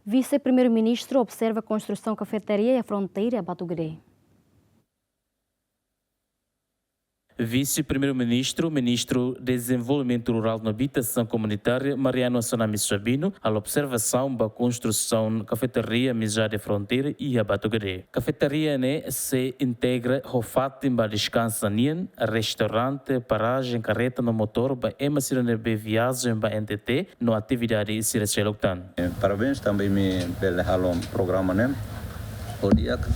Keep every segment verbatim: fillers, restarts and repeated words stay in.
Vise-Primeiru-Ministru observa konstrusaun kafetaria iha fronteira Batugade. Vise-Primeiru-Ministru, Ministru Dezenvolvimentu Rurál no Abitasaun Komunitária, Mariano Assanami Sabino, halo observasaun ba konstrusaun kafetaria Amizade Fronteira iha Batugade. Kafetaria ne'e sei integra ho fatin ba deskansa nian, restaurante, parajen kareta no motór ba ema sira ne'ebé viajen ba N T T no atividade sira seluk tan. Eh, parabéns tanba imi bele halo programa ne'e ho di'ak.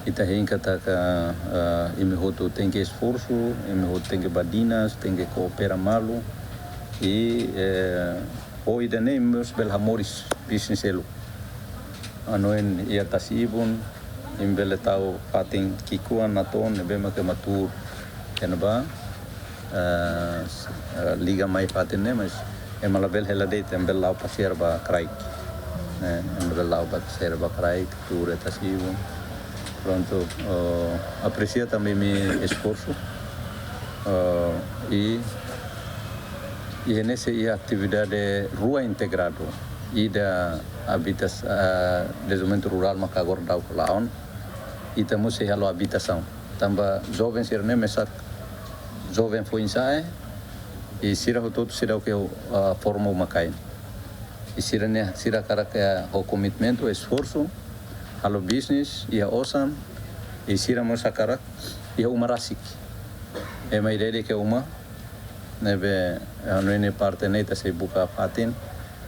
Ita hein katak, eh, imi hotu tenke esforsu, imi hotu tenke badinas, tenke koopera malu. I, eh, ho ida-ne'e imi mós bele hamoris bisnis seluk. Hanoin iha tasi-ibun, imi bele tau fatin ki'ikoan natoon ne'ebé mak ema tuur. Iha ne'ebá, eh, s-, eh, liga mai fatin ne'e, mas ema labele hela de'it, ema bele la'o pasiar ba kraik. Eh, ema bele la'o ba pasiar ba kraik, tuur iha tasi-ibun. Prontu, eh, apresia tanba imi esforsu. Eh, i, i ne'e sei iha atividade rua integradu. Ida abitas-, eh, dezenvolvimentu rurál maka agora daudaun la'o ona. Ita mós sei halo abitasaun. Tanba joven sira-ne'e mesak joven foin-sa'e, i sira hotu-hotu seidauk, ah, forma uma-kain. I sira-ne'e, sira hakarak, eh, ho komitmentu, esforsu, halo bisnis iha osan, i sira mós hakarak iha uma rasik. Ema ida-idak iha uma, ne'ebé, eh, hanoin parte ne'e ita sei buka fatin,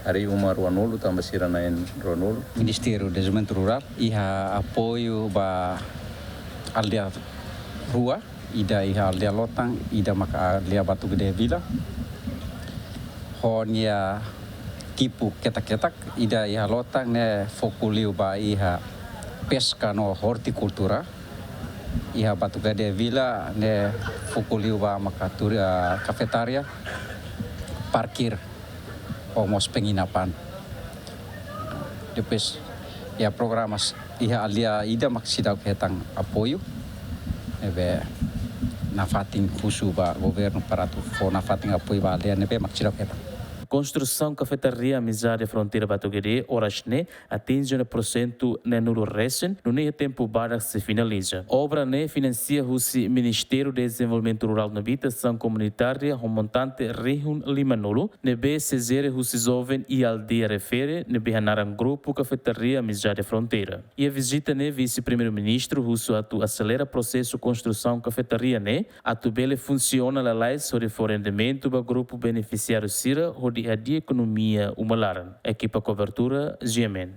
harii uma ruanulu, tanba sira na'in ruanulu. Ministériu Dezenvolvimentu Rurál iha apoiu ba aldeia rua, ida iha aldeia Lotan, ida maka aldeia Batugade Vila. Ho nia tipu ketak-ketak, ida iha Lotan ne'e foku liu ba iha peska no ortikultura. Iha Batugade Vila ne'e foku liu ba maka turi, ah, kafetaria, parkir, ho mós penginapan. Depois, iha programa s-, iha aldeia ida mak seidauk hetan apoiu, ne'ebé nafatin husu ba governu para atu fó nafatin apoiu ba aldeia ne'ebé mak seidauk hetan. Konstrusaun kafetaria Amizade Fronteira Batugade oras ne'e atinje ona porsentu neenulu resin, nune'e iha tempu badak sei finaliza. Obra ne'e finansia husi Ministériu Dezenvolvimentu Rurál no Abitasaun Komunitária ho montante rihun limanulu, ne'ebé sei jere husi joven iha aldeia refere, ne'ebé hanaran Grupu Kafetaria Amizade Fronteira. Iha vizita ne'e Vise-Primeiru-Ministru husu atu aselera prosesu konstrusaun kafetaria ne'e, atu bele funsiona lalais hodi fó rendimentu ba grupu benefisiáriu sira hodi hadi'a ekonomia uma laran. Ekipa kobertura, G M N.